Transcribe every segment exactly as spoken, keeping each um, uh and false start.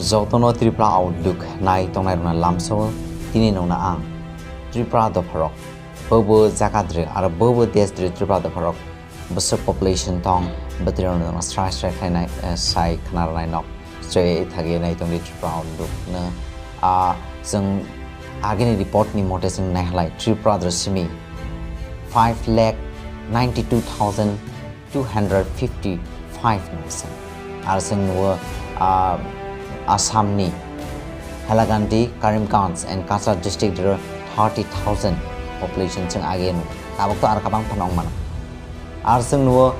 Jotono Tripura Outlook nai tongnai rokno lamsao tini nongna ang Tripura dopharok bobo jaga dre aro bobo desh dre Tripura dopharok bwswk population tong bwtwi rokno srai srai khlainai, eh, sai khna rwnai nok choi thagi nai tongdi Tripura Outlook no. Ah, chwng agini report ni mote chwng naihalai Tripura dre simi five lakh ninety two thousand two hundred fifty five nungsen. Ar chwng nuo, ah, Assam ni Hailakandi, Karimganj and Cachar district dero thirty thousand population chwng age nu. Tabok to ar kabang phano wng mano. Ar chwng nuo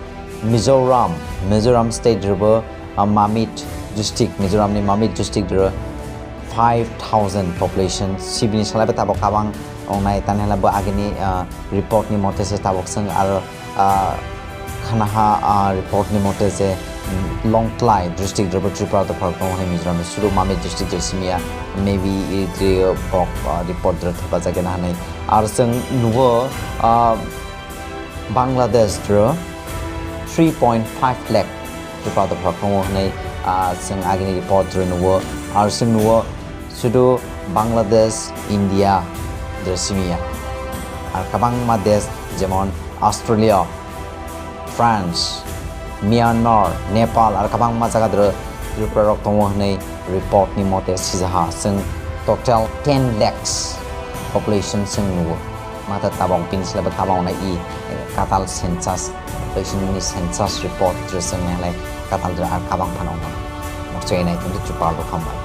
Mizoram, Mizoram state dero bo, ah, Mamit district, Mizoram ni Mamit district dero five thousand population. Sibini salai bo tabok kabang wngnai, tani hala bo agini, ah, report ni mote se tabok chwng aro ah, khanaha, ah, report ni mote je, mm, Lawngtlai district rwbo Tripura dopharok tongo hwnwi Mizoram ni sudu Mamit district rw simiya, maybe itri bok, ah, report rw thepajak gena hwnwi. Ar chwng nugo, ah, Bangladesh rw three point five lakh Tripura dopharok tongo hwnwi, ah, chwng agini report rw nugo. Ar chwng nugo sudu Bangladesh, India rw simiya. Ar kabangma desh jemon Australia, France, Myanmar, Nepal, ar kabangma jaga doro Tripura rok tongo hwnwi report ni mote sijaha. Chwng total ten lakhs population chwng nugo. Mata tabok bini sle bo kabang na i, eh, katal census, population ni census report doro chwng nailai katal doro ar kabang phano wngmano. Mokchoi nai tongdi Tripura rok hambai.